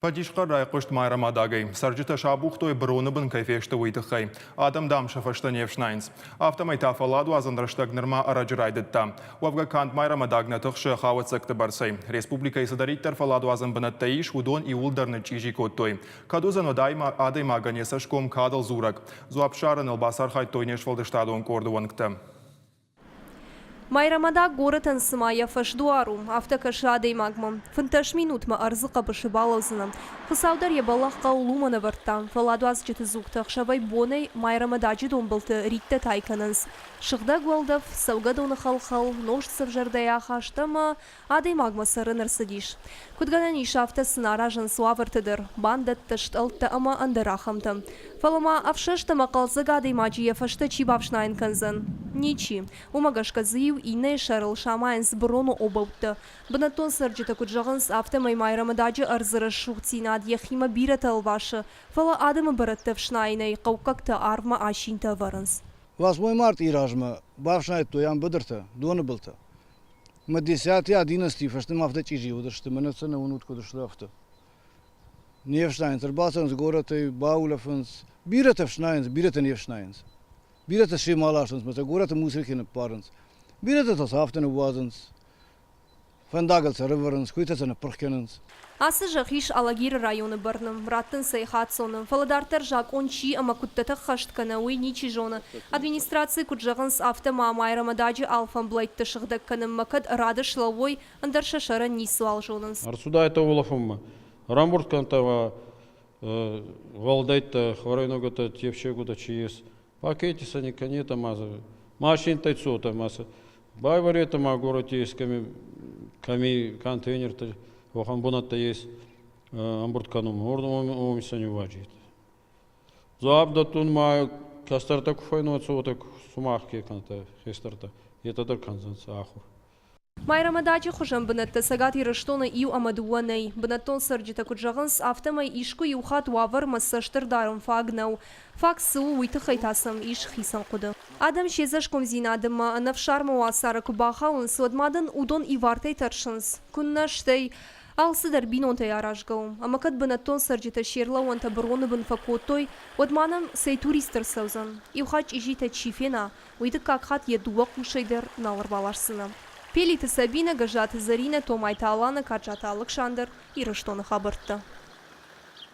Фӕдисхъӕр райхъуыст Майрӕмадагӕй. Цӕрджытӕ сабухтой, быроны бын кӕй фесты, уый тыххӕй. Адӕм, дам, сӕ фӕстӕ не фснайынц. Афтӕмӕй та фӕлладуадзӕн рӕстӕг нырма ӕрӕджы райдыдта. Уӕвгӕ канд Майрӕмадаг нӕ тыхсы хауӕццӕгты бӕрцӕй. Республикӕйы цыдӕриддӕр фӕлладуадзӕн бынӕттӕ ис, уыдон иууылдӕр нычъчъизи кодтой. Кӕд уыдзӕн уӕд адӕймагӕн йӕ цӕсгом кадыл дзурӕг? Дзуапп ссарыныл бацархайдтой не сфӕлдыстадон къорды уӕнгтӕ. Майрӕмадаг горӕтӕн цыма йӕ фӕсдуар у, афтӕ кӕсы адӕймагмӕ. 15 минутмӕ ӕрдзы хъӕбысы балӕудзынӕ. Хуыцау дӕр йӕ бӕллӕх хъӕуыл уымӕн ӕвӕрдта, фӕлладуадзджыты дзугтӕ ӕхсӕвӕй-бонӕй Майрӕмададжы донбылты ридтӕ тай кӕнынц. Сыгъдӕг уӕлдӕф, цӕугӕдоны хӕл-хӕл, нозт сӕвзӕрдӕй ахаст ӕмӕ Адӕймагмӕ цӕрын ӕрцыдис. Куыд гӕнӕн ис, афтӕ сын аразынц уавӕртӕ дӕр, бандӕттӕ, стъӕлттӕ ӕмӕ ӕндӕр ахӕмтӕ. Фӕлӕ ма ӕфсӕст ӕмӕ хъӕлдзӕг адӕймаджы йӕ фӕстӕ чи бафснайын кӕндзӕн? Ничи. Уымӕ гӕсгӕ дзы иу иннӕйы сӕрыл самайынц быроны обӕуттӕ. Бынӕттон цӕрджытӕ куыд зӕгъынц, афтӕмӕй Майрӕмададжы ӕрдзы рӕсугъддзинад йӕхимӕ бирӕтӕ ӕлвасы, фӕлӕ адӕмы бырӕттӕ ӕфснайынӕй хъӕуккӕгтӕ арвмӕ асинтӕ ӕвӕрынц. Восьмой мартъийы размӕ бафснайдтой ам быдыртӕ, доны былтӕ. Мӕ десяти одиннадцати фӕстӕмӕ афтӕ чъизи уыдысты, мӕнӕ сӕ нӕ уынут куыд сты, афтӕ. Не фснайынц, ӕрбацӕуынц горӕтӕй, баулӕфынц. Бирӕтӕ фснайынц, бирӕтӕ не фснайынц. Бирӕтӕ семӕ аласынц, мӕ сӕ горӕты мусорки ныппарынц. Бирӕтӕ та сӕ афтӕ ныууадзынц. Фӕндагыл сӕ рывӕрынц, куыйтӕ сӕ ныппырх кӕнынц. Ацы зӕхх ис Алагиры районы бӕрны, раттынц ӕй хаццоны, фӕлӕ дарддӕр закъон чи ӕмӕ куыдтӕ ӕххӕст кӕны, уый ничи зоны. Администрацийы куыд зӕгъынц, афтӕ ма Майрӕмададжы алфӕмблӕйттӕ сыгъдӕг кӕнынмӕ кӕд рады слӕууой, ӕндӕр сӕ сӕрӕн ницыуал зонынц. Ӕрцудайтӕ улӕфунмӕ, рамбурд кӕнтӕ уӕ уӕлдӕйттӕ, хуӕруйнӕгутӕ, тефсегутӕ чи ес, пакети сӕ никкӕнетӕ ма машинтӕй цотӕ ма сӕ байвӕретӕ ма горӕти ескӕми кӕми контейнертӕ уӕхӕн бунӕттӕ ес ӕмбурд кӕнунмӕ, уордӕмӕ сӕ ниууадзетӕ. Дзуапп дӕттун ма кӕстӕртӕ ку фӕйнонцӕ, уотӕ сумах ке кӕнтӕ хестӕртӕ, етӕ дӕр кӕндзӕнцӕ ахур. Майрӕмададжы хуызӕн бынӕттӕ Цӕгат Ирыстоны иу ӕмӕ дыууӕ нӕй. Бынӕттон цӕрджытӕ куыд зӕгъынц, афтӕмӕй искуы иу хатт уавӕрмӕ цӕст ӕрдарын фаг нӕу. Фаг цы у, уый тыххӕй та сӕм ис хицӕн хъуыды. Адӕм се дзӕсгомдзинады ӕмӕ ӕнӕфсармы уацары куы бахауынц, уӕд ма дын уыдон ивартӕй тӕрсынц? Куыннӕ, стӕй алцыдӕр бинонтӕй аразгӕ у. Ӕмӕ кӕд бынӕттон цӕрджытӕ се рлӕууӕнтӕ быроны бын фӕкодтой, уӕд ма нӕм цӕй турист ӕрцӕудзӕн? Иу хатт чъизитӕ чи фена, уый дыккаг хатт йӕ дыууӕ хъусӕй дӕр нал ӕрбаласдзынӕ. Пелиты Сабинӕ, Гӕззаты Зӕринӕ, Томайты Алана, Каджаты Алыксандр, Ирыстоны хабӕрттӕ.